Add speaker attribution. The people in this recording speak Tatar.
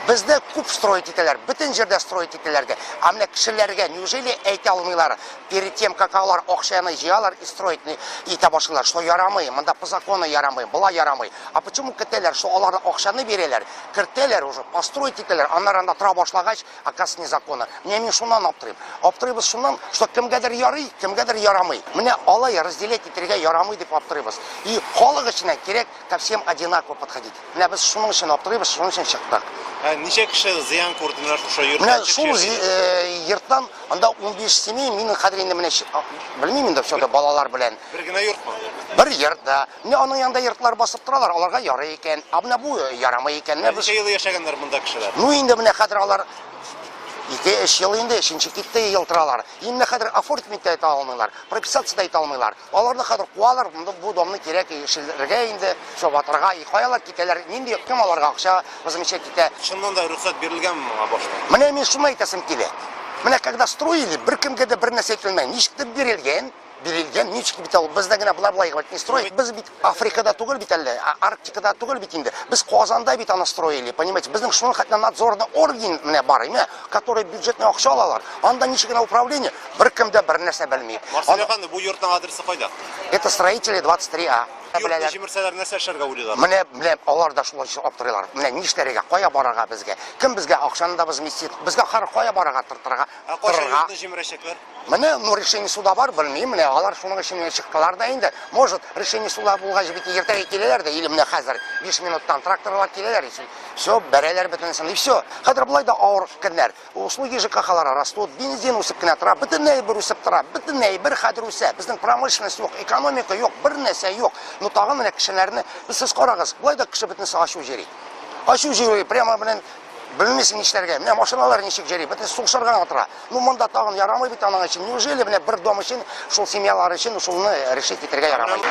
Speaker 1: Бездә күп строить итәләр, бөтен җирдә строить итәләр дә. Ә менә кешеләргә неужели әйтә алмыйлар, перед тем, как алар акчаны җыялар и строить итә башлыйлар, что ярамый, монда по закону ярамый, болай ярамый. А почему көтәләр, что алар акчаны бирәләр, кертәләр уже, построить итәләр, аннары анда тора башлагач, оказывается, незаконно. Менә мин шуннан аптырыйм. Аптырыйбыз шуннан, что кемгәдер ярый, кемгәдер ярамый. Менә алай разделять итәргә ярамый дип аптырыйбыз. И халык эченә кирәк ко всем одинаково подходить. Менә без шуның өчен аптырыйбыз, шуның өчен чыктык.
Speaker 2: Ә ничә кеше зыян күрде менә шушы йорттан?
Speaker 1: Менә шул йорттан анда 15 семей, мин хәзер инде менә белмим инде все балалар белән.
Speaker 2: Бер генә йортмы?
Speaker 1: Бер йорт, да. Менә аның янында йортлар басып торалар, аларга ярый икән. Ә менә бу ярамый икән. Менә
Speaker 2: без... Ничә ел яшәгәннәр монда кешеләр?
Speaker 1: Ну инде менә хәзер алар 2-3 ел инде, өченче китте ел торалар. Инде хәзер оформить тә итә алмыйлар, прописаться да итә алмыйлар. Аларны хәзер куалар, монда бу домны кирәк ишелергә инде, все батырга, и каялар китәләр, нинди кем аларга акча возмещать итә.
Speaker 2: Чыннан да рөхсәт бирелгәнме моңа башта?
Speaker 1: Менә мин шуны әйтәсем килә. Менә когда строили, беркемгә дә бер нәрсә әйтелмәгән. Ничек бирелгән, бирелгән, ничек бит ул бездә генә болай болай не строить. Без бит Африкада түгел бит әле, Арктикада түгел бит инде. Без Казанда бит аны строили, понимаете? Безнең шуның хәтле надзорный орган менә бар, име, который бюджетный акча алалар. Анда ничек кенә управление, беркем дә бер нәрсә белми.
Speaker 2: Марсель әфәнде, бу йортның адресы кайда?
Speaker 1: Это Строители 23А.
Speaker 2: Йортны җимерсәләр нәрсә эшләргә уйлыйлар?
Speaker 1: Менә, менә алар да шулай аптырыйлар. Менә нишләргә, кая барырга безгә? Кем безгә акчаны да возместит? Безгә хәзер кая барырга тыртырга?
Speaker 2: Ә кайчан йортны җимерәчәкләр?
Speaker 1: Менә, ну, решение суда бар, белмим, менә алар шуның өчен менә чыктылар да инде. Может, решение суда булгач бит иртәгә киләләр дә, или менә хәзер 5 минуттан тракторлар киләләр, все, бәрәләр бөтенесен, и все. Хәзер болай да авыр көннәр. Услуги ЖКХлар растут, бензин үсеп кенә тора, бөтенләй бер үсеп тора, бөтенләй бер хәзер үсә. Безнең промышленность юк, экономика юк, бер нәрсә юк. Ну, тагын менә кешеләрне, сез карагыз, болай да кеше бөтенесе ачу җыри. Ачу җыри, прямо белән белмисең нишләргә. Менә машиналар ничек йөри, бөтен сугышырга гына тора. Ну, монда тагын ярамый бит аның өчен. Неужели менә бер дом өчен, шул семьялар өчен шулны решить итәргә ярамый?